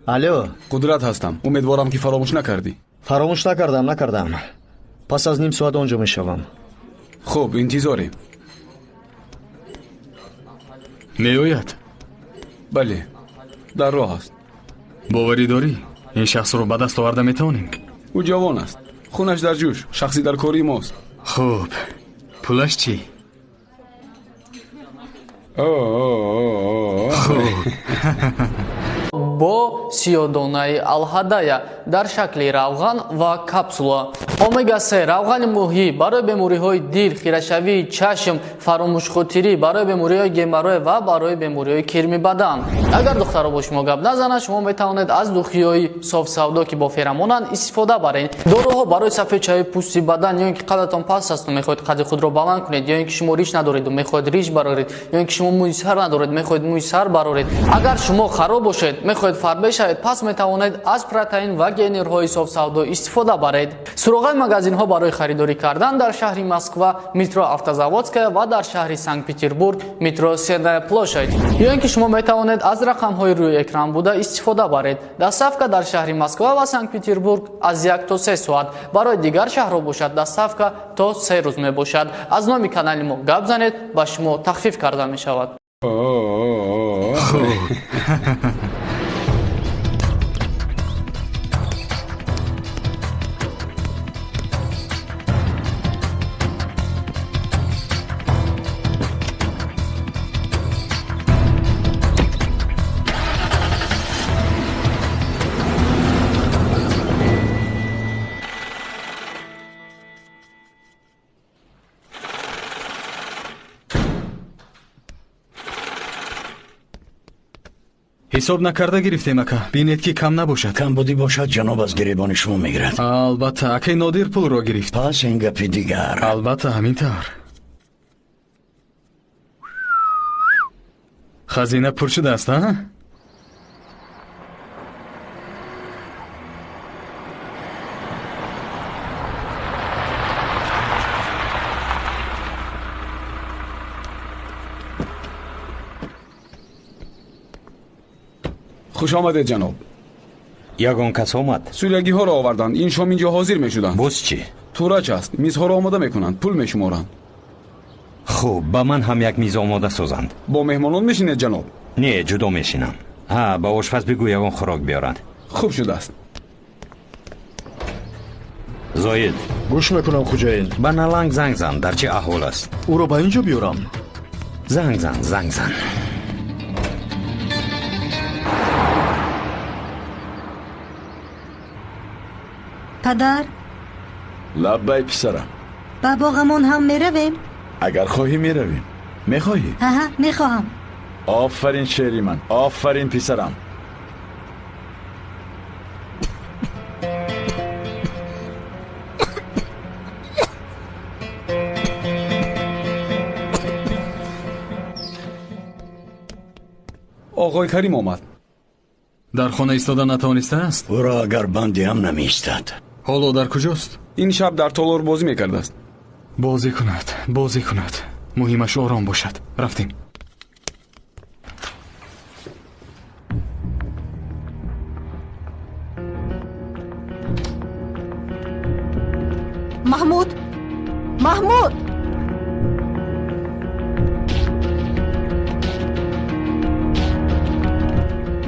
Алло. Қудрат ҳастам. Умедворам, ки фаромӯш накардӣ. Фаромӯш накардам, накардам. Пас аз ним соат он ҷо мешавам. Хуб, интизорем. Меояд? Бале, дар роҳ аст. Боварӣ дорӣ, ин шахсро ба даст оварда метавонем? Ӯ ҷавон аст, хунаш дар ҷӯш, шахси дар кори мост. Хуб, пулаш чӣ? Хуб. Бо сиёдонаи алҳадая дар шакли равған ва капсула. Омега-3 равғани моҳӣ барои бемориҳои дил, хирашавии чашм, фаромӯшхотирӣ, барои бемориҳои геморрой ва барои бемориҳои кирми бадан. Агар духтаро бо шумо гап назанад, шумо метавонед аз духиҳои софсавдо, ки бо феромонанд, истифода баред. Доруҳо барои сафедшавии пӯсти бадан, ё ин ки қадатон паст асту мехоҳед қади худро баланд кунед, ё ин ки шумо риш надореду мехоҳед риш бароред, ё ин ки шумо мӯи сар надоред, мехоҳед мӯи сар бароред. Агар шумо хароб бошед, мехоҳед фарбе шавед, пас метавонед аз протеин ва генерҳои софсавдо истифода баред. Суроғаи магазинҳо барои харидорӣ кардан дар шаҳри Москва, метро Автозаводская, ва дар шаҳри Санкт-Петербург, метро Сенная площадь. Ё ин ки шумо метавонед аз рақамҳои рӯи экран буда истифода баред. Доставка дар шаҳри Москва ва Санкт-Петербург аз 1 то 3 соат. Барои дигар шаҳрҳо бошад, доставка то 3 рӯз мебошад. Аз номи канали мо гап занед, ба шумо тахфиф карда мешавад. Хуб. Ҳисоб накарда гирифтем, ака. Бинед, ки кам набошад. Камбудӣ бошад, ҷаноб аз гиребони шумо мегирад. Албатта, акай Нодир пулро гирифт. Пас ин гапи дигар. Албатта, ҳамин тавр. Хазина пур шудааст, а? Хуш омадед, ҷаноб. Ягон кас омад? Сурягиҳоро оварданд. Ин шом инҷо ҳозир мешуданд. Боз чӣ? Турач аст. Мизҳоро омода мекунанд, пул мешуморанд. Хуб, ба ман ҳам як миз омода созанд. Бо меҳмонон мешинед, ҷаноб? Не, ҷудо мешинам. Ҳа, ба ошпаз бигӯ ягон хӯрок биёранд. Хуб шудааст. Зоид. Гӯш мекунам, хуҷаин. Ба Наланг занг зан, дар чӣ аҳвол аст? Ӯро ба ин ҷо биёрам? Занг зан, занг зан. Падар? Лаббай, писарам. Ба боғамон ҳам меравем? Агар хоҳӣ, меравем. Мехоҳӣ? Аҳа, мехоҳам. Офарин, шери ман, офарин, писарам. Оғои Карим омад. Дар хона истода натавонистааст? Ӯро агар банди ҳам намеистад. Ҳоло дар куҷост? Ин шаб дар толор бозӣ мекардааст. Бозӣ кунад, бозӣ кунад. Муҳимаш ором бошад. Рафтем. Маҳмуд! Маҳмуд!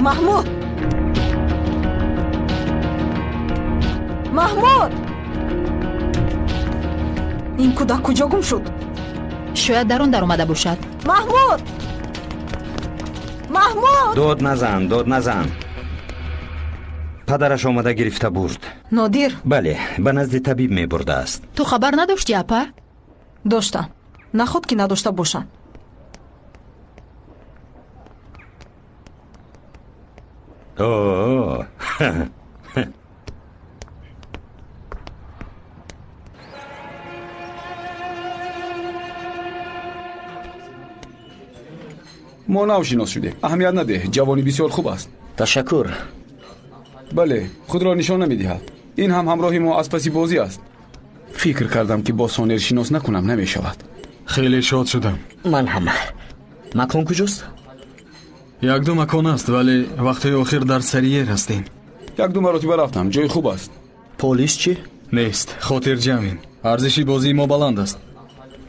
Маҳмуд! Маҳмуд! Ин кӯдак куҷо гум шуд? Шояд дар он даромада бошад. Маҳмуд! Маҳмуд! Дод назан, дод назан. Падараш омада гирифта бурд. Нодир? Бале, ба назди табиб мебурдааст. Ту хабар надоштӣ, апа? Доштам. Наход ки надошта бошам. О. Мо нав шинос шудем. Аҳамият надеҳ, ҷавонӣ бисёр хуб аст. Ташаккур. Бале, худро нишон намедиҳад. Ин ҳам ҳамроҳи мо аз паси бозӣ аст. Фикр кардам, ки бо Сонер шинос накунам намешавад. Хеле шод шудам. Ман ҳам. Макон куҷост? Як-ду макон аст, вале вақтҳои охир дар Сариер ҳастем. Як-ду маротиба рафтам, ҷои хуб аст. Полис чӣ? Нест, хотирҷамъем. Арзиши бозии мо баланд аст.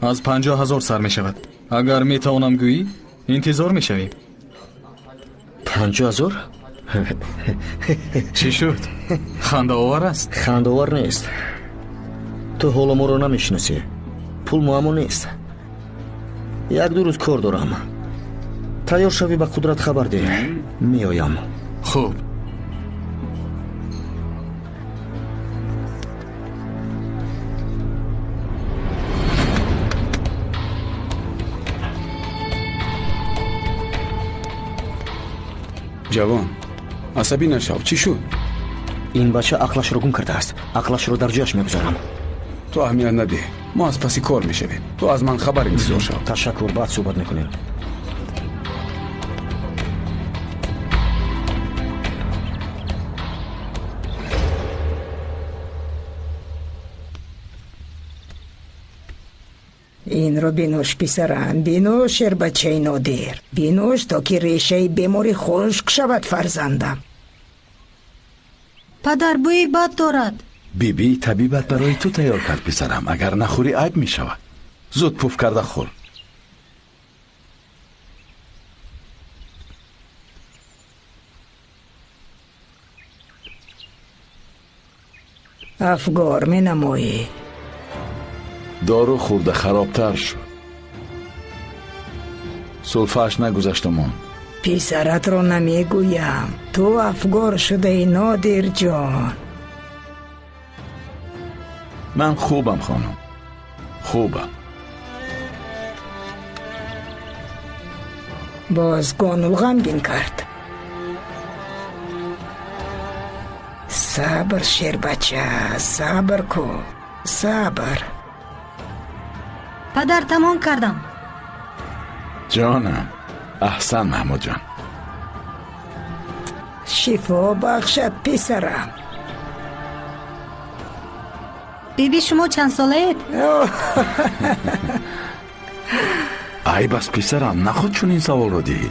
Аз 50 000 сар мешавад. Агар метавонам гӯӣ, интизор мешавем. 50 000? Чӣ шуд? Хандаовар аст? Хандаовар нест. Ту ҳоло моро намешиносӣ. Пул муаммо нест. Як-ду рӯз кор дорам. Тайёр шавӣ, ба Қудрат хабар деҳ. Меоям. Хуб. Ҷавон, асабӣ нашав. Чӣ шуд? Ин бача ақлашро гум кардааст. Ақлашро дар ҷояш мегузорам. Ту аҳамият надиҳ. Мо аз паси кор мешавем. Ту аз ман хабар интизор шав. Ташаккур, баъд суҳбат мекунем. Инро бинӯш, писарам, бинӯш, шербачаи нодир. Бинӯш, то ки решаи беморӣ хушк шавад, фарзандам. Падар, бӯи бад дорад. Бибӣ табибат барои ту тайёр кард, писарам. Агар нахӯрӣ, айб мешавад. Зуд пуф карда хӯр. Афгор менамоӣ. Дору хӯрда харобтар шуд. Сулфааш нагузашта монд. Писаратро намегӯям. Ту афгор шудаи, Нодирҷон. Ман хубам, хонум, хубам. Боз Гонул ғамгин кард. Сабр, шербача, сабр кун, сабр. Падар, тамом кардам. Ҷонам, аҳсан, Маҳмудҷон. Шифо бахшад, писарам. Биби, шумо чанд солаед? Айб аст, писарам, наход чунин саволро диҳӣ.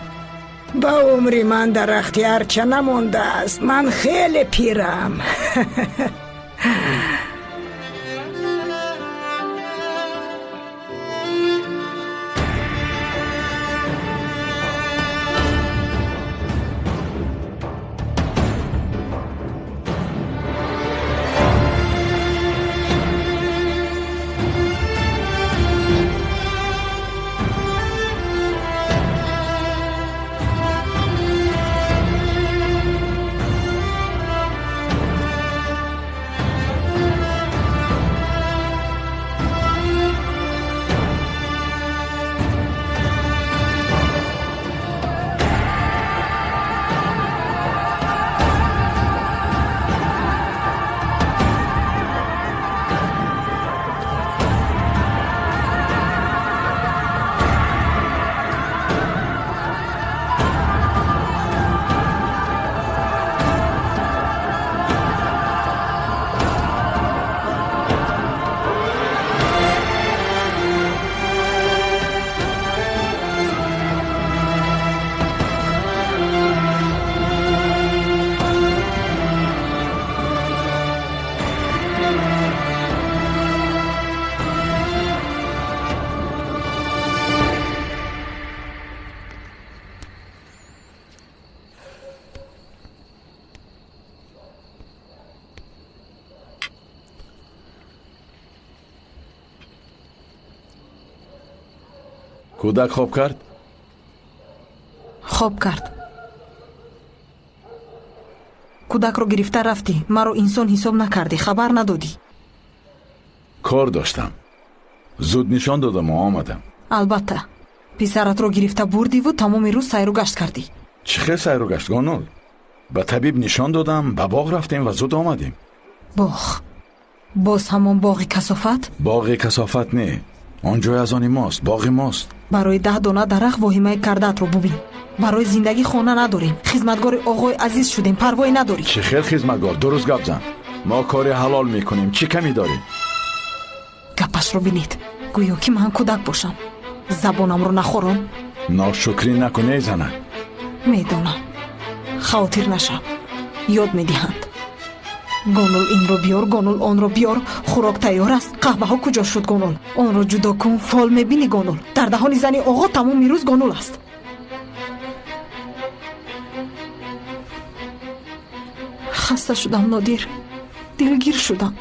Ба умри ман дарахти арча намондааст. Ман хеле пирам. Кӯдак хоб кард? Хоб кард. Кӯдакро гирифта рафтӣ, маро инсон ҳисоб накардӣ, хабар надодӣ. Кор доштам. Зуд нишон додаму омадам. Албатта, писаратро гирифта бурдиву тамоми рӯз сайру гашт кардӣ. Чӣ хел сайру гашт, Гонул? Ба табиб нишон додам, ба боғ рафтем ва зуд омадем. Боғ? Боз ҳамон боғи касофат? Боғи касофат не. Он ҷой аз они мост, боғи мост. Барои 10 дона дарахт воҳимаи кардаатро бубин. Барои зиндагӣ хона надорем. Хизматгори оғои азиз шудем, парвое надорӣ. Чӣ хел хизматгор? Дуруст гап зан. Мо кори ҳалол мекунем, чӣ камӣ дорем? Гапашро бинед. Гӯё ки ман кӯдак бошам. Забонамро нахӯрам. Ношукрӣ накун, эй занак. Медонам, хавотир нашав, ёд медиҳанд. Гонул инро биёр, гонул онро биёр, хӯрок тайёр аст, қаҳваҳо куҷо шуд гонул? Онро ҷудо кун, фол мебинӣ гонул. Дар даҳони зани оғо тамоми рӯз гонул аст. Хаста шудам, Нодир, дилгир шудам.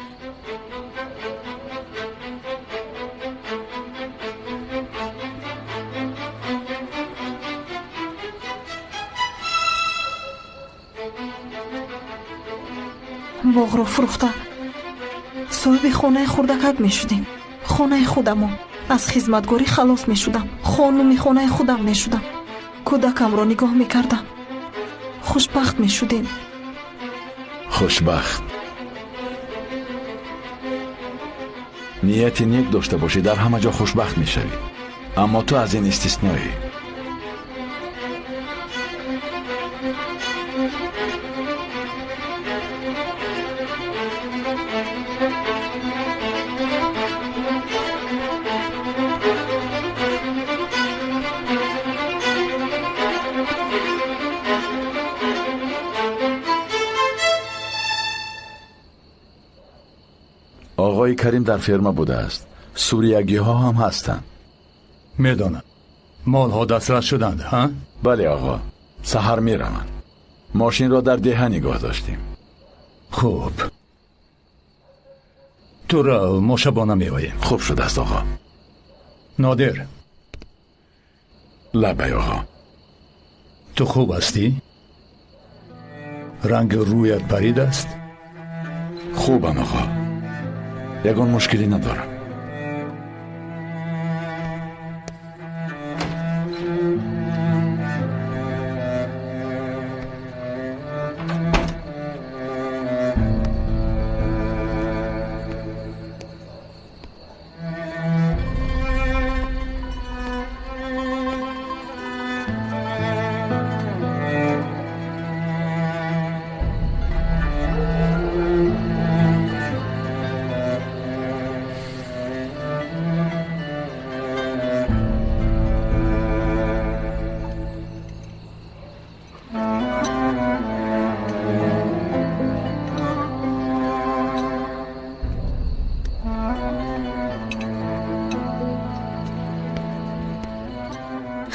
Боғро фурӯхта соҳиби хонаи хурдакак мешудем, хонаи худамон. Аз хизматгорӣ халос мешудам, хонуми хонаи худам мешудам, кӯдакамро нигоҳ мекардам, хушбахт мешудем. Хушбахт. Нияти нек дошта бошӣ, дар ҳама ҷо хушбахт мешавӣ. Аммо ту аз ин истисноӣ. Оғои Карим дар ферма будааст. Суриягиҳо ҳам ҳастанд. Медонам. Молҳо дастрас шуданд, ҳа? Бале, оғо. Саҳар мераванд. Мошинро дар деҳа нигоҳ доштем. Хуб. Ту рав, мо шабона меоем. Хуб шудааст, оғо. Нодир. Лаббай, оғо. Ту хуб ҳастӣ? Ранги рӯят парид аст? Хубам, оғо. Ягон мушкилӣ надорам.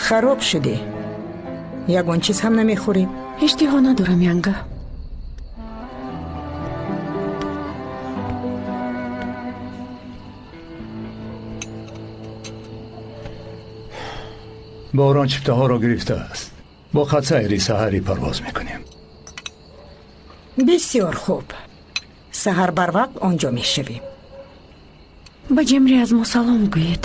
Хароб шудӣ, ягон чиз ҳам намехӯрӣ. Иштиҳо надорам, янга. Борон чиптаҳоро гирифтааст. Бо хатсайри саҳарӣ парвоз мекунем. Бисёр хуб. Саҳар барвақт он ҷо мешавем. Ба Ҷемри аз мо салом гӯед.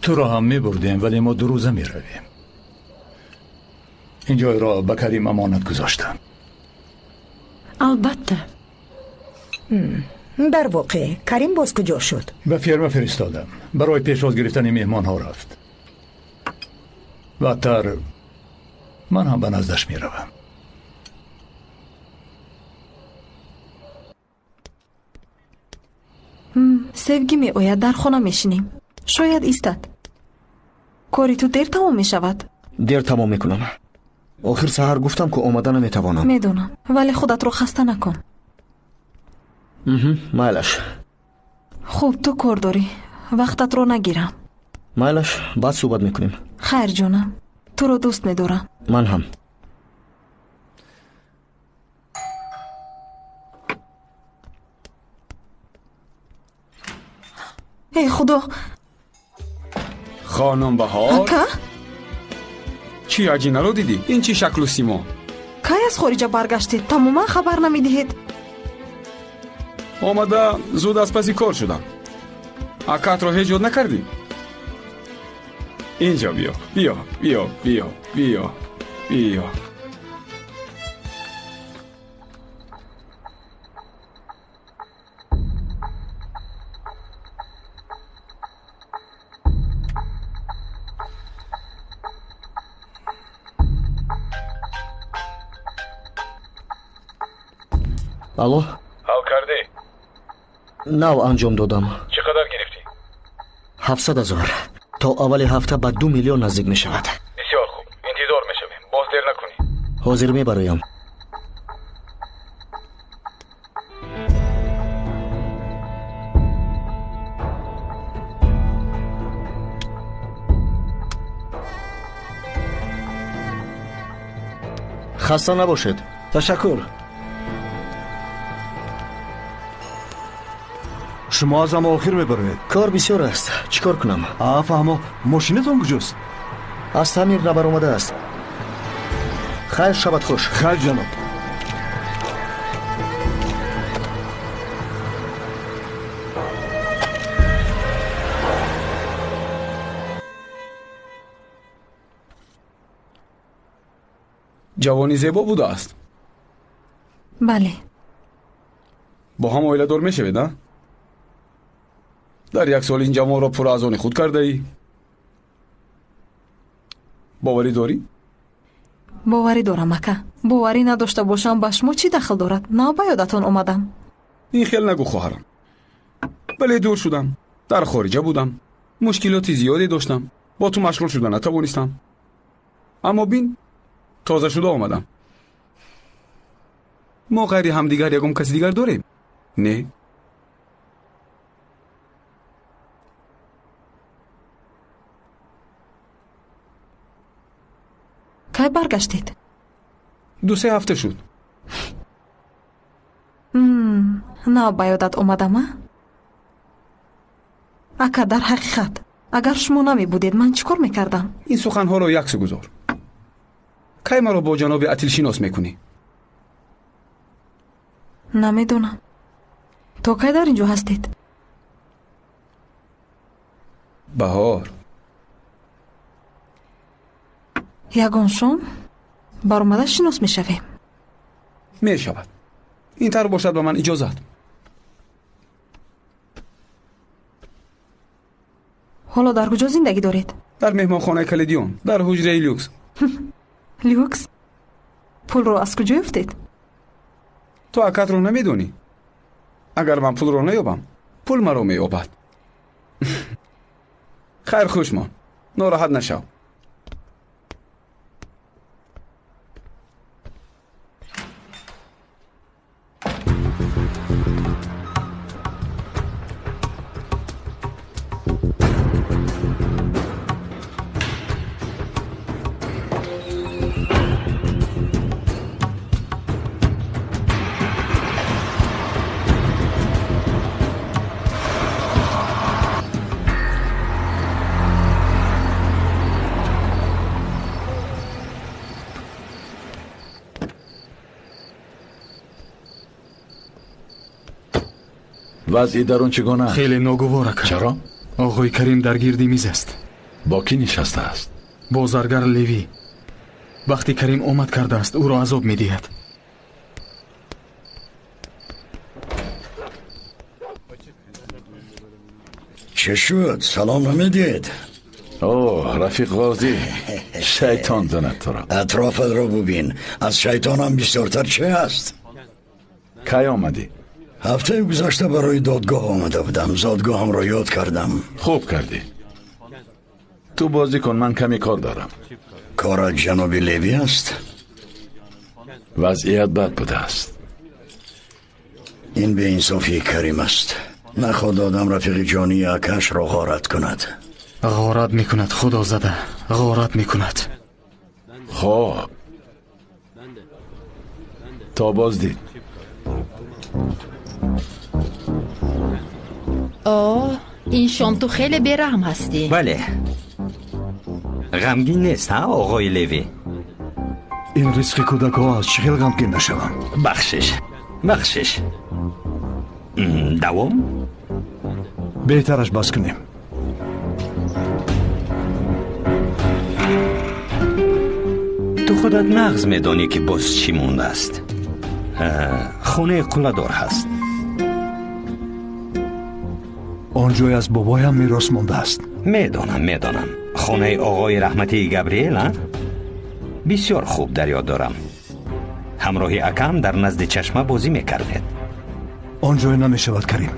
Туро ҳам мебурдем, вале мо ду рӯза меравем. Ин ҷойро ба Карим амонат гузоштам. Албатта. Дар воқеъ Карим боз куҷо шуд? Ба ферма фиристодам. Барои пешвоз гирифтани меҳмонҳо рафт. Баъдтар ман ҳам ба наздаш меравам. Севгӣ меояд, дар хона мешинем. Шояд истад. Кори ту дер тамом мешавад? Дер тамом мекунам. Охир саҳар гуфтам, ку омада наметавонам. Медонам, вале худатро хаста накун. Майлаш. Хуб, ту кор дорӣ, вақтатро нагирам. Майлаш, баъд суҳбат мекунем. Хайр, ҷонам, туро дӯст медорам. Ман ҳам. Эй худо! Хонум Баҳор, Ака? Чӣ аҷинаро дидӣ? Ин чӣ шаклу симо? Кай аз хориҷа баргаштед? Тамоман хабар намедиҳед. Омада зуд аз паси кор шудам. Акаатро ҳеҷ ёд накардӣ? Инҷо биё, биё, биё, биё, биё, биё. Алло? Ҳал кардӣ? Нав анҷом додам. Чӣ қадар гирифтӣ? 700 000. То аввали ҳафта ба 2 миллион наздик мешавад. Бисёр хуб, интизор мешавем. Боз дер накунӣ. Ҳозир мебароям. Хаста набошед. Ташаккур. Шумо аз ҳама охир мебароед. Кор бисёр аст. Чӣ кор кунам? Фаҳмо. Мошинатон куҷост? Аз таъмир набаромадааст. Хайр, шабат хуш. Хайр, ҷаноб. Ҷавони зебо будааст. Бале. Бо ҳам оиладор мешавед, а? Дар як сол ин ҷавонро пурра аз они худ кардаӣ. Боварӣ дорӣ? Боварӣ дорам, ака. Боварӣ надошта бошам, ба шумо чӣ дахл дорад? Нав ба ёдатон омадам. Ин хел нагӯ, хоҳарам. Бале, дур шудам. Дар хориҷа будам. Мушкилоти зиёде доштам. Бо ту машғул шуда натавонистам. Аммо бин, тоза шуда омадам. Мо ғайри ҳамдигар ягон каси дигар дорем? Не. Кай баргаштед? 2-3 ҳафта шуд. Нав ба ёдат омадам, а? Ака, дар ҳақиқат, агар шумо намебудед, ман чӣ кор мекардам? Ин суханҳоро яксу гузор. Кай маро бо ҷаноби Атилшинос мекунӣ? Намедонам. То кай дар ин ҷо ҳастед? Баҳор. Ягон шом баромада шинос мешавем. Мешавад. Ин тавр бошад, ба ман иҷозат. Ҳоло дар куҷо зиндагӣ доред? Дар меҳмонхонаи Калидион, дар ҳуҷраи люкс. Люкс? Пулро аз куҷо ёфтед? Ту акатро намедонӣ. Агар ман пулро наёбам, пул маро меёбад. Хайр, хушмон. Нороҳат нашав. Вазъи дарун чӣ гуна аст? Хеле ногувор, ака. Чаро? Оғои Карим дар гирди миз аст. Бо кӣ нишастааст? Бо заргар Леви. Вақте Карим омад кардааст, ӯро азоб медиҳад. Чӣ шуд? Салом намедиҳед? О, рафиқ Ғозӣ, шайтон занад туро. Атрофатро бубин. Аз шайтонам бисёртар чӣ аст? Кай омадӣ? Ҳафтаи гузашта барои додгоҳ омада будам. Зодгоҳамро ёд кардам. Хуб кардӣ. Ту бозӣ кун, ман каме кор дорам. Корат ҷаноби Леви аст? Вазъият бад будааст. Ин беинсофии Карим аст. Наход одам рафиқи ҷонии акашро ғорат кунад. Ғорат мекунад, худо зада, ғорат мекунад. Хоб, то боздид. О, ин шом ту хеле бераҳм ҳастӣ. Бале, ғамгин нест, ҳа, оғои Леви? Ин ризқи кӯдакҳо аст, чӣ хел ғамгин нашавам? Бахшиш, бахшиш. Давом? Беҳтараш бас кунем. Ту худат нағз медонӣ, ки боз чӣ мондааст. Хонаи қулладор ҳаст. Он ҷой аз бобоям мерос мондааст. Медонам, медонам. Хонаи оғои раҳматии Габриэл, а? Бисёр хуб дар ёд дорам. Ҳамроҳи акам дар назди чашма бозӣ мекардед. Он ҷой намешавад, Карим.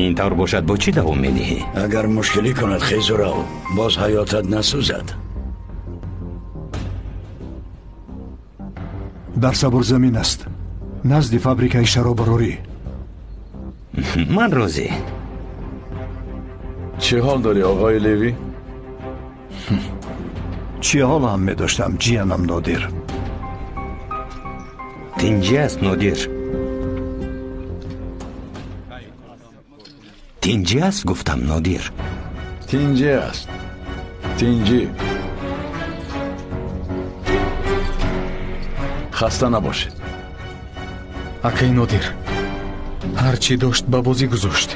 Ин тавр бошад, бо чӣ давом медиҳӣ? Агар мушкилӣ кунад, хезу рав, боз ҳаётат насӯзад. Дар Сабурзамин аст, назди фабрикаи шароббарорӣ. Ман розӣ. Чӣ ҳол дорӣ, оғои Леви? Чӣ ҳол ҳам медоштам, ҷиянам Нодир. Тинҷӣ аст, Нодир. Тинҷӣ аст, гуфтам, Нодир. Тинҷӣ аст, тинҷӣ. Хаста набошед. Акаи Нодир ҳар чӣ дошт ба бозӣ гузошт.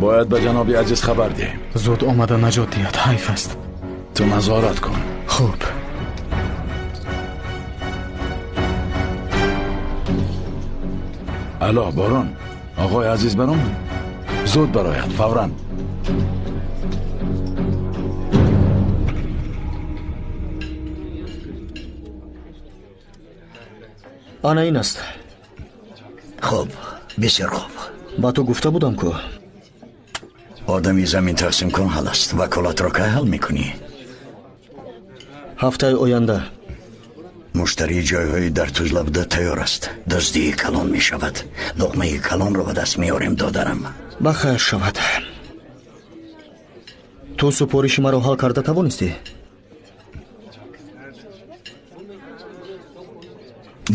Бояд ба ҷаноби Азиз хабар диҳем. Зуд омада наҷот диҳад, ҳайф аст. Ту назорат кун. Хуб. Алло, Борон, оғои Азиз баромад? Зуд барояд, фавран. Ана ин аст. Хуб, бисёр хуб. Ба ту гуфта будам ку. Одами замин тақсим кун ҳал аст. Ваколатро кай ҳал мекунӣ? Ҳафтаи оянда. Муштарии ҷойҳои дар тузла буда тайёр аст. Дуздии калон мешавад. Луқмаи калонро ба даст меорем, додарам. Ба хайр шавад. Ту супориши маро ҳал карда тавонистӣ?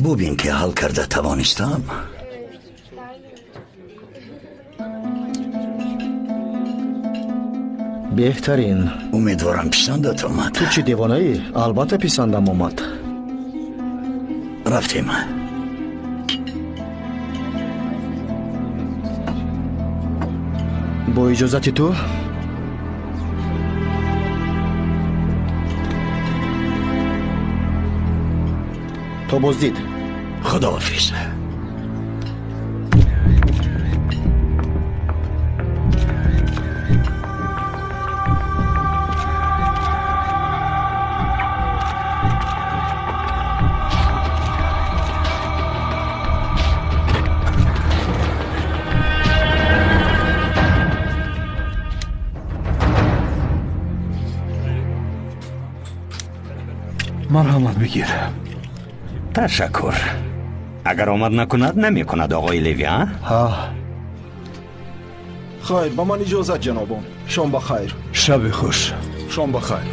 Бубин ки ҳал карда тавонистам. Беҳтарин. Умедворам писандат омад. Ту чӣ девонаӣ? Албатта писандам омад. Рафтем. Бо иҷозати ту? То боздид. Худоҳофиз. Марҳамат, бигир. Ташаккур. Агар омад накунад, намекунад, оғои Леви, а? Ҳа. Хайр, ба ман иҷозат, ҷанобон. Шом ба хайр. Шаби хуш. Шом ба хайр.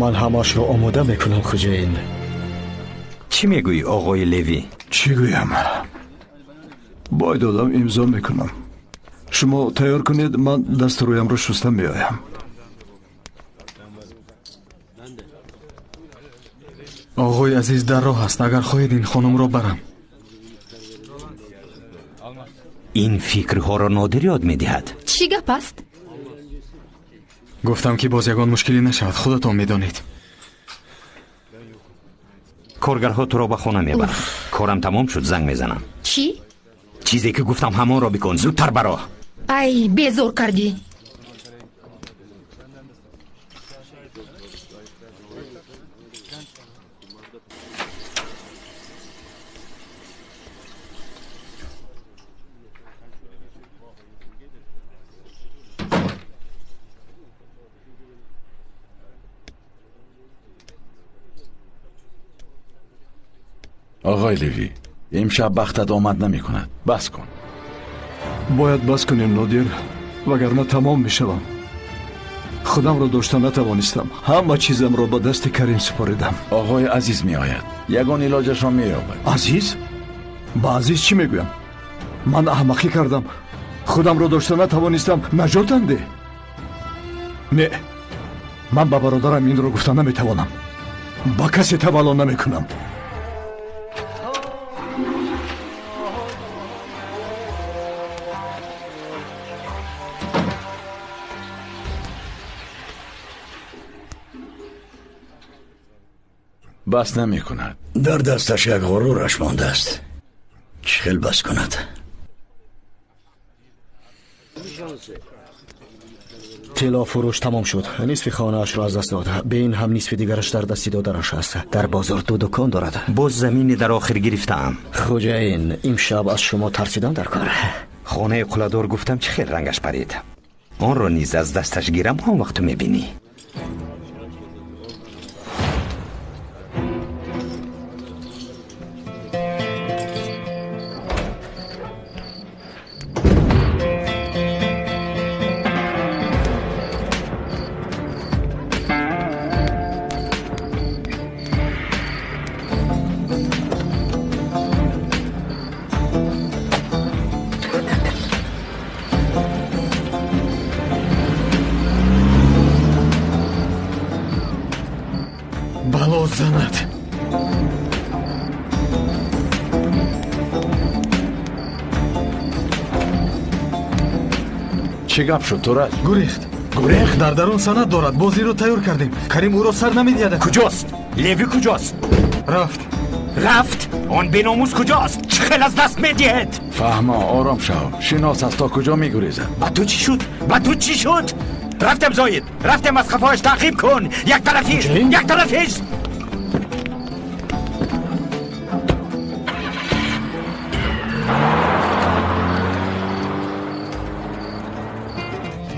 Ман ҳамаашро омода мекунам, хуҷаин. Чӣ мегӯӣ, оғои Леви? Чӣ гӯям? Бой додам, имзо мекунам. Шумо тайёр кунед, ман дасту рӯямро шуста меоям. Оғои Азиз дар роҳ аст. Агар хоҳед, ин хонумро барам. Ин фикрҳоро Нодир ёд медиҳад. Чӣ гап аст? Гуфтам ки боз ягон мушкилӣ нашавад, худатон медонед. Коргарҳо туро ба хона мебаранд. Корам тамом шуд, занг мезанам. Чӣ? Чизе ки гуфтам ҳамонро бикун, зудтар баро. Ай, безор кардӣ. Оғои Леви, имшаб бахтат омад намекунад. Бас кун. Бояд бас кунем, Нодир, вагарна тамом мешавам. Худамро дошта натавонистам. Ҳама чизамро ба дасти Карим супоридам. Оғои Азиз меояд. Ягон илоҷашро меёбад. Азиз? Ба Азиз чӣ мегӯям? Ман аҳмақӣ кардам. Худамро дошта натавонистам. Наҷотанде? Не, ман ба бародарам инро гуфта наметавонам. Ба касе тавалло намекунам. Бас намекунад. Дар дасташ як ғурураш мондааст. Чӣ хел бас кунад? Тилло фурӯш тамом шуд. Нисфи хонаашро аз даст дод. Бе ин ҳам нисфи дигараш дар дасти додараш аст. Дар бозор ду дукон дорад. Боз замине дар охир гирифтаам. Хуҷаин, имшаб аз шумо тарсидан дар кор. Хонаи қуладор гуфтам, чӣ хел рангаш парид. Онро низ аз дасташ гирам, он вақту мебинӣ. Чӣ гап шуд, Тураҷ? Гурехт. Гурехт? Дар дарун санад дорад. Бозиро тайёр кардем. Карим ӯро сар намедиҳад. Куҷост? Леви куҷост? Рафт. Рафт? Он беномус куҷост? Чӣ хел аз даст медиҳед? Фаҳмо, ором шав. Шинос аст, то куҷо мегурезад. Ба ту чӣ шуд? Ба ту чӣ шуд? Рафтем, Зоид. Рафтем, аз қафояш таъқиб кун. Як тарафист. Як тарафист.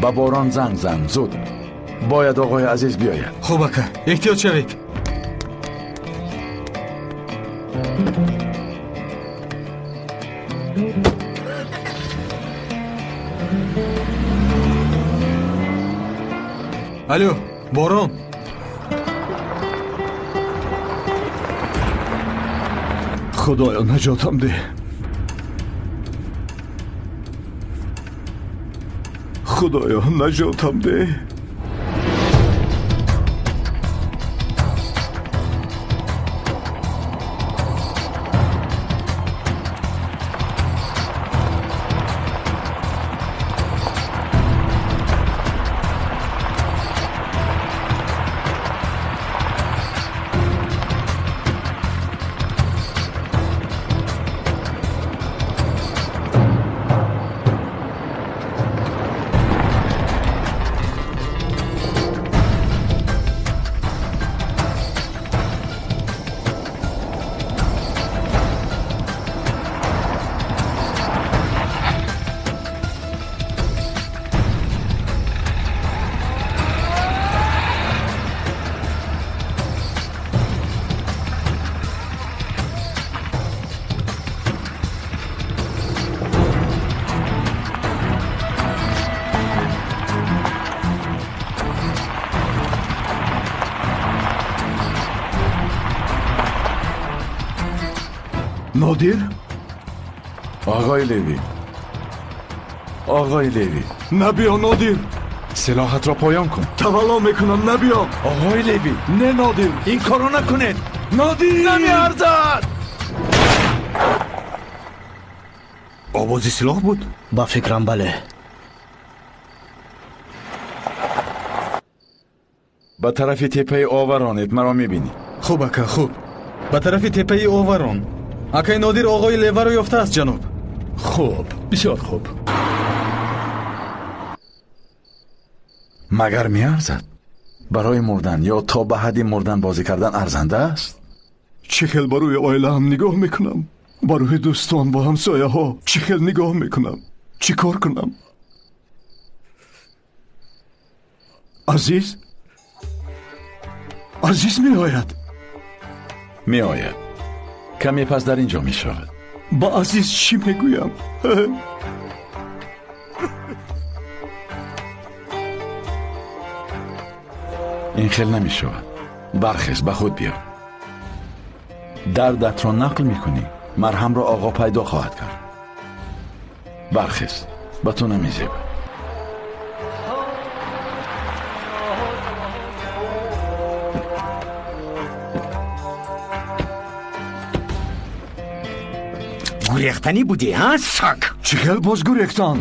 Ба борон занг зан, зуд. Бояд оғои азиз биёяд. Хуб, ака, эҳтиёт шавед. Алло, борон. Худоё, наҷотам деҳ. Худоё, наҷотам деҳ. Нодир? Оғои Леви. Оғои Леви. Набиё, Нодир. Силоҳатро поён кун. Тавалло мекунам, набиё. Оғои Леви. Не, Нодир. Ин корро накунед. Нодир! Намеарзад! Овози силоҳ буд? Ба фикрам, бале. Ба тарафи теппаи Оваронед, маро мебинӣ. Хуб, ака, хуб. Ба тарафи теппаи Оварон. Акай Нодир оғои Леваро ёфтааст, ҷаноб. Хуб, бисёр хуб. Магар меарзад? Барои мурдан ё то ба ҳадди мурдан бозӣ кардан арзанда аст? Чӣ хел ба рӯи оилаам нигоҳ мекунам? Ба рӯи дӯстон ва ҳамсояҳо чӣ хел нигоҳ мекунам? Чӣ кор кунам? Азиз? Азиз меояд? Меояд. Каме пас дар ин ҷо мешавад. Ба Азиз чӣ мегӯям? Ин хел намешавад. Бархез, ба худ биё. Дардатро нақл мекунӣ, марҳамро оғо пайдо хоҳад кард. Бархез, ба ту намезебад. Гурехтанӣ будӣ, ҳа, саг? Чӣ хел боз гурехтан?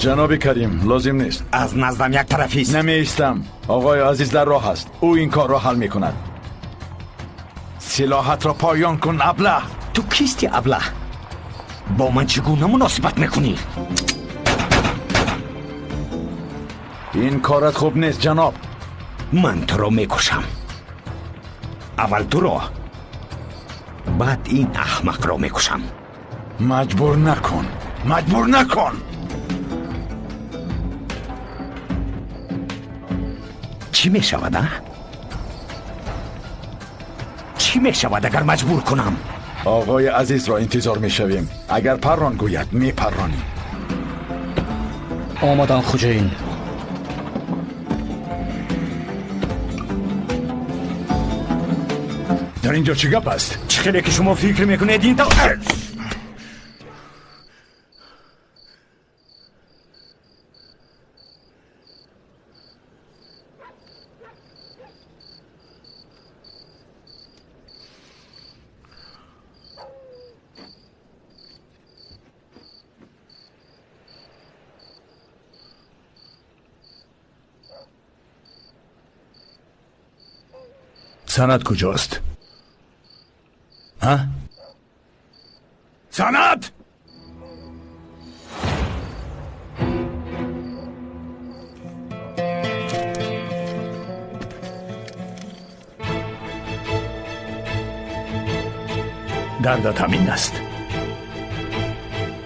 Ҷаноби Карим, лозим нест. Аз наздам як тарафист. Намеистам. Оғои азиз дар роҳ аст. Ӯ ин корро ҳал мекунад. Силоҳатро поён кун, аблаҳ. Ту кисти, аблаҳ? Бо ман чӣ гуна муносибат мекунӣ? Ин корат хуб нест, ҷаноб. Ман туро мекушам. Аввал туро, баъд ин аҳмақро мекушам. Маҷбур накун, маҷбур накун. Чӣ мешавад, а? Чӣ мешавад агар маҷбур кунам? Оғои азизро интизор мешавем. Агар паррон гӯяд, мепарронем. Омадам, хуҷаин. Дар инҷо чӣ гап аст? Чӣ хеле ки шумо фикр мекунед, ин тавр. Санад куҷост? Ҳа? Санад! Дардат ҳамин аст.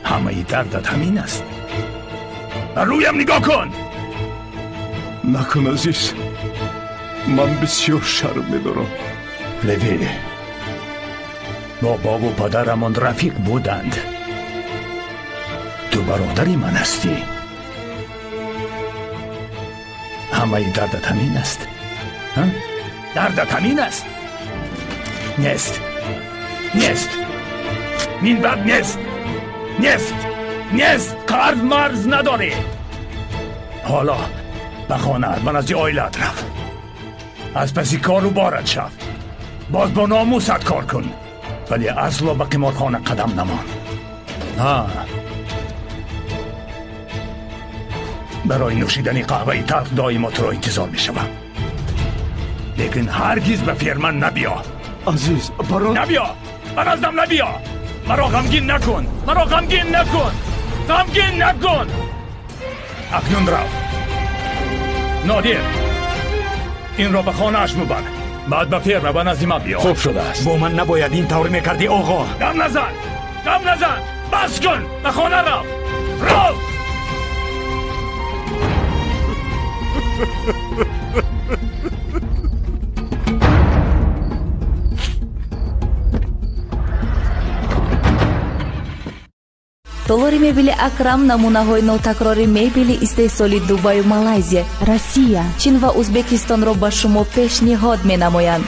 Ҳамаи дардат ҳамин аст. Ба рӯям нигоҳ кун! Накун, азиз. Ман бисёр шарм медорам. Леви, бобову падарамон рафиқ буданд. Ту бародари ман ҳастӣ. Ҳамаи дардат ҳамин аст. Дардат ҳамин аст? Нест, нест, минбаъд нест, нест, нест. Қарз марз надорӣ. Ҳоло ба хонаат, ба назди оилаат рав. Аз паси кору борат шав. Боз бо номусат кор кун, вале асло ба қиморхона қадам намон. Барои нӯшидани қаҳваи талх доимо туро интизор мешавам. Лекин ҳаргиз ба ферма набиё. Азиз, баро набиё, ба наздам набиё. Маро ғамгин накун, маро ғамгин накун, ғамгин накун. Акнун рав. Нодир, инро ба хонааш мубар. Баъд ба ферма ба назди ман биё. Хуб шудааст. Бо ман набояд ин тавр мекардӣ, оғо. Дам назан, дам назан. Бас кун, ба хона рав. Рав! Толори мебели Акрам намунаҳои нотакрори мебели истеҳсоли Дубаю Малайзия, Россия, Чин ва Узбекистонро ба шумо пешниҳод менамоянд.